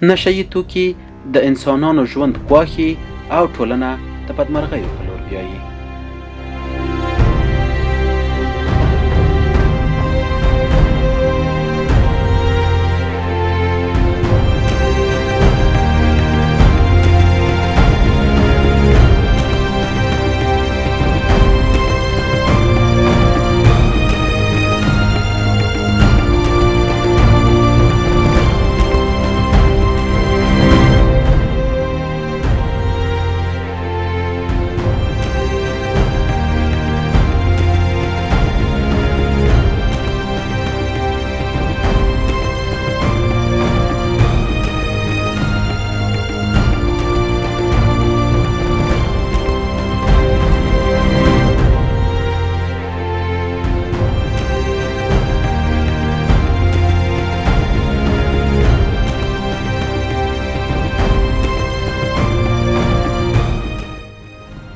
نشه یي توکي د انسانانو ژوند ګواښي او ټولنه د بدمرغیو په لور بیایي.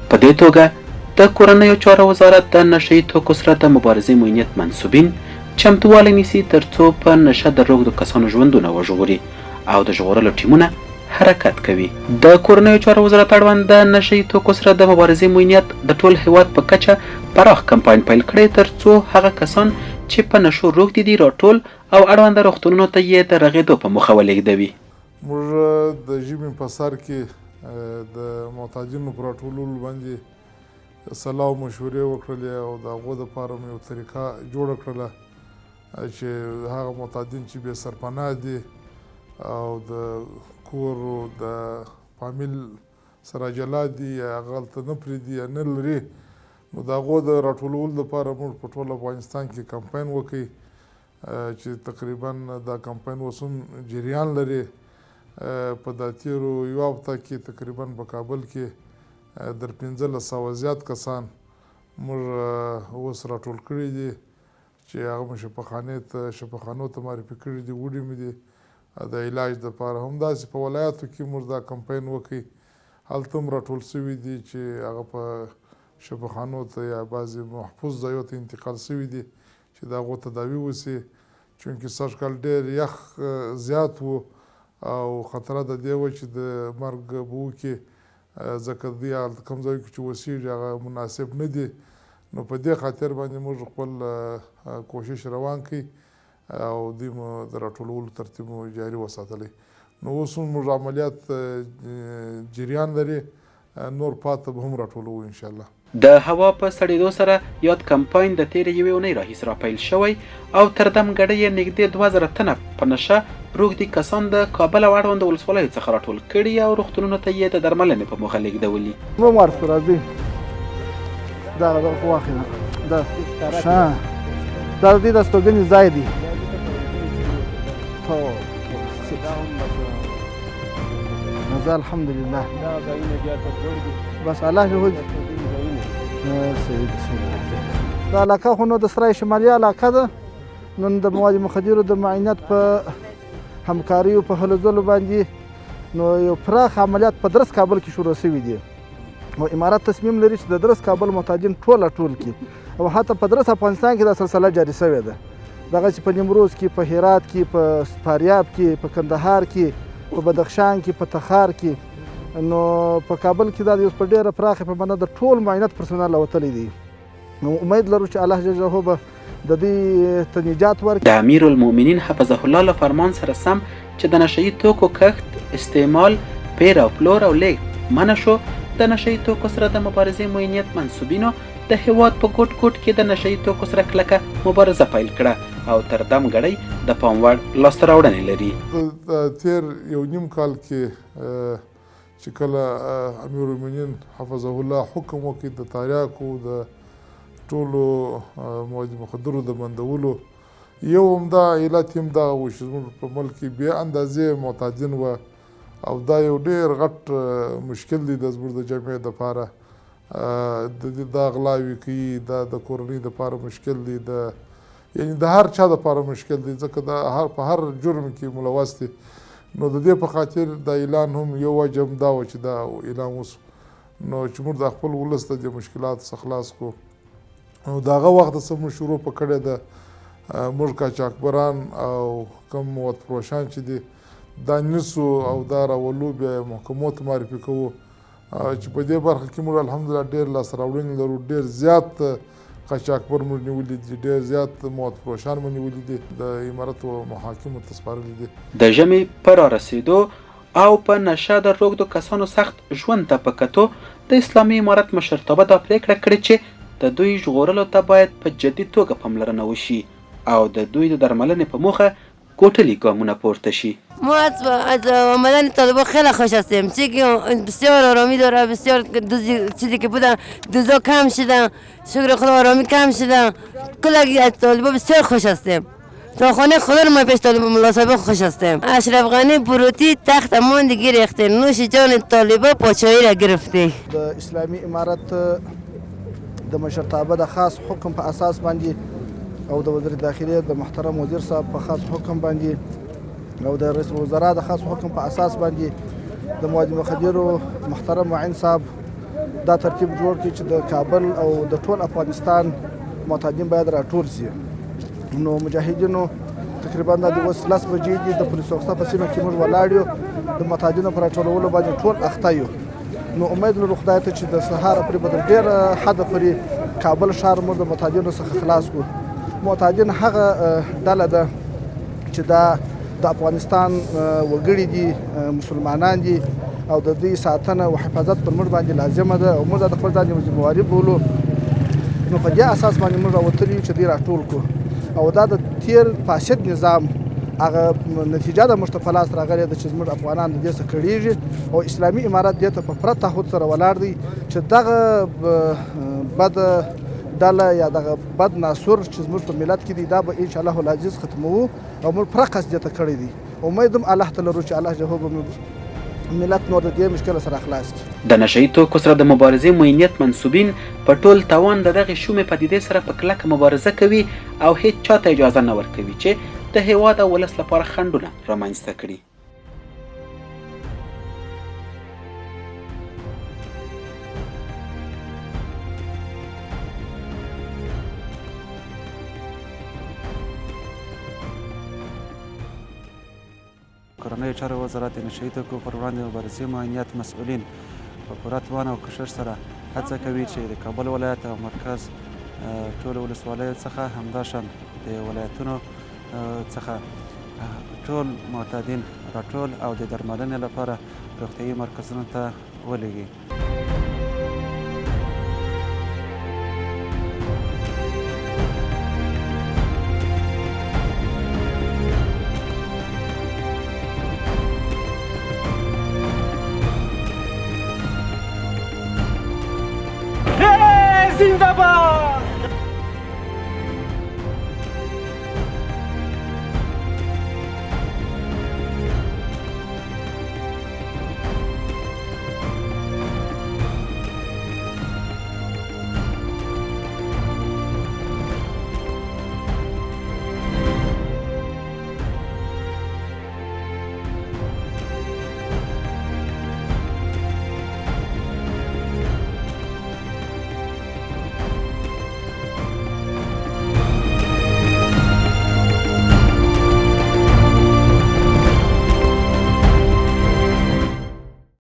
په دې توګه د کورنیو چارو وزارت د نشه یي توکو سره د مبارزې معینیت منسوبین چمتووالی نیسي ترڅو په نشه د روږدو کسانو ژوندونه وژغوري او د ژغورلو ټیمونه حرکت کوي. د کورنیو چارو وزارت اړوند د نشه یي توکو سره د مبارزې معینیت د ټول هېواد په کچه پراخ کمپاین پیل کړی ترڅو هغه کسان چې په نشو روږدي دي راټول او اړونده روغتونونو ته یې د رغېدو په موخه ولېږدوي. موږ د ژمي په سر کې د معتادینو په راټولولو باندې سلا او مشورې وکړلې او د هغو دپاره مو یو طریقه جوړه کړله چې هغه معتادین چې بې سرپناه دي او د کور د فامیل سره جلا دي یا هغه هلته نه پرېږدي یا نه لري، نو د هغو د راټولولو لپاره موږ په ټول افغانستان کې کمپاین وکړ چې تقریبا دا کمپاین اوس هم جریان لري. په دا تېرو یوه هفته کې تقریبا په کابل کې در 1500 زیات کسان موږ اوس راټول کړي دي چې هغه مو شفاخانې ته شفاخانو ته معرفي کړي دي، وړي مو دي د علاج لپاره. همداسې په ولایاتو کې موږ دا کمپاین وکړ، هلته هم راټول شوي دي چې هغه په شفاخانو ته یا بعضې محفوظ ځایو ته انتقال شوي دي چې د هغو تداوي وشي. چونکې سږ کال ډېر یخ زیات وو او خطره د دې وه چې د مرګ به وکړي، ځکه دوی هلته کوم ځای کې چې اوسېږي هغه مناسب نه دي، نو په دې خاطر باندې موږ خپل کوشش روان کړ او دوی مو د راټولولو ترتیب مو جاري وساتلی. نو اوس هم موږ عملیات جریان لري، نور پاته به هم راټولوو انشاالله. د هوا په سړېدو سره یاد کمپاین د تېرې یوې اونۍ راهیسې راپیل شوی او تر دم ګړۍ یې نږدې 2000 تنه په نشه روږدي کسان د کابل او اړوندو ولسوالیو څخه راټول کړي او روغتونونو ته یې د درملنې په موخه لېږدولي. مو ورسو راځي دا دا خو واخله دا ښه دا د دې د استوګنې ځای دی. زه الحمدلله دا ځایونه بیا ته لوړ دي. بس الله دې وکړي. صحیح ده، صحیح ده. دا علاقه خو نو د سرای شمالي علاقه ده. نن د مواد مخدرو د معینیت په همکاریو په هلو ځلو باندې نو یو پراخ عملیات په درس کابل کې شروع شوي دي او امارت تصمیم لري چې د درس کابل معتادین ټول راټول کړي او حتی په درس افغانستان کې دا سلسله جاري شوې ده. دغه چې په نیمروز کې، په هرات کې، په فاریاب کې، په کندهار کې، په بدخشان کې، په تخار کې، نو په کابل کې دا یو په ډېره پراخه پیمانه د ټول معینیت پرسونل راوتلی دی. نو امید لرو چې الله جل جلاله به د دوی ته نجات ورکړي. د امیرالمؤمنین حفظه الله له فرمان سره سم چې د نشه یي توکو کښت، استعمال، پېر او پلور او لېږد منع شو، د نشه یي توکو سره د مبارزې معینیت منسوبینو د هېواد په ګوټ ګوټ کې د نشه یي توکو سره کلکه مبارزه پیل کړه او تر دم ګړۍ د پام وړ لاسته راوړنې لري. په تېر یو نیم کال کې چې کله امیرالمؤمنین حفظه الله حکم وکړ د تاریاکو د ټولو مواد مخدرو د بندولو، یو عمده علت هم دغه و چې زموږ په ملک کې بې اندازې معتادین وه او دا یو ډېر غټ مشکل دی د زموږ د جامعې دپاره. د دې دا غلاوې کوي، دا د کورنۍ دپاره مشکل دی، د یعنی د هر چا دپاره مشکل دی، ځکه دا هر په هر جرم کې ملوث دي. نو د دې په خاطر دا اعلان هم یو وجه هم دا وه چې دا اعلان وسو، نو چې موږ د خپل ولس د دې مشکلاتو څخه خلاص کړو. نو د هغه وخت څخه موږ شروع په کړې ده. موږ قاچاقبران او کوم مواد فروشان چې دي دا نیسو او دا راولو، بیا یې محکمو ته معرفي کوو، چې په دې برخه کې موږ الحمدلله ډېر لاسته راوړنې لرو. ډېر زیات قاچاقبر موږ نیولي دي، ډېر زیات مواد فروشان مو نیولي دي، د امارت و محاکمو ته سپارلي دي. د ژمي په رارسېدو او په نشه د روږدو کسانو سخت ژوند ته په کتو د اسلامي امارت مشرتابه دا پرېکړه کړې چې د دوی ژغورلو ته باید په جدي توګه پاملرنه وشي او د دوی د درملنې په موخه کوټلي ګامونه پورته شي. ما از آمدن طالبا خیلی خوش هستیم، چون که بسیار آرامی داره، بسیار چیزی که بودن دوزا کم شدن، شکر خدا آرامی کم شدن، کلگی از طالبا بسیار خوش هستیم. تا خانه خدا رو ما پیش طالب ملا صاحب خوش هستیم. اشرف غنی بروتی تخت ماند گرفته، نوش جان طالبا پاچایی را گرفته. د اسلامي امارت د مشرتابه د خاص حکم په اساس باندې او د وزیر داخلي د محترم وزیر صاحب په خاص حکم باندې او د رئیس الوزراء د خاص حکم په اساس باندې د مواد مخدرو محترم معین صاحب دا ترتیب جوړ کړي چې د کابل او د ټول افغانستان معتادین باید راټول شي. نو مجاهدینو تقریبا دا د اوس 10 بجې دي، د پولیس سوخته په سیمه کې موږ ولاړ یو، د معتادینو په راټولولو باندې ټول اخته یو. نو امید لرو خدای ته چې د سهاره پورې به تر ډېره حده پورې کابل ښار موږ د معتادینو څخه خلاص کړو. معتادین هغه ډله ده چې دا د افغانستان وګړي دي، مسلمانان دي، او د دوی ساتنه او حفاظت پر موږ باندې لازمه ده او موږ د خپل ځان یو ذمهواري بولو. نو په دې اساس باندې موږ راوتلي یو چې دوی راټول کړو، او دا د تېر فاسد نظام هغه نتیجه ده موږ ته په لاس راغلې ده چې زموږ افغانان د دې څخه کړېږي، او اسلامي امارت دې ته په پوره تعهد سره ولاړ دی چې دغه بد ډله یا دغه بد ناسور چې زموږ په ملت کې دی دا به انشاءالله العزیز ختموو، او موږ پوره قصد دې ته کړی دی. امید هم الله ته لرو چې الله جهو به ملت نور د دې مشکل سره خلاص کړي. د نشه یي توکو سره د مبارزې معینیت منسوبین په ټول توان د دغې شومې پدیدې سره په کلکه مبارزه کوي او هیڅ چا ته اجازه نه ورکوي چې د هیواد او ولس لپاره خنډونه رامنځته کړي. کورنیو چارو وزارت د نشه یي توکو پر وړاندې مبارزې معینیت مسؤلین په پوره توان او کوښښ سره هڅه کوي چې د کابل ولایت او مرکز ټولو ولسوالیو څخه همداشان د ولایتونو څخه ټول معتادین راټول او د درملنې لپاره روغتیايي مرکزونو ته ولېږي.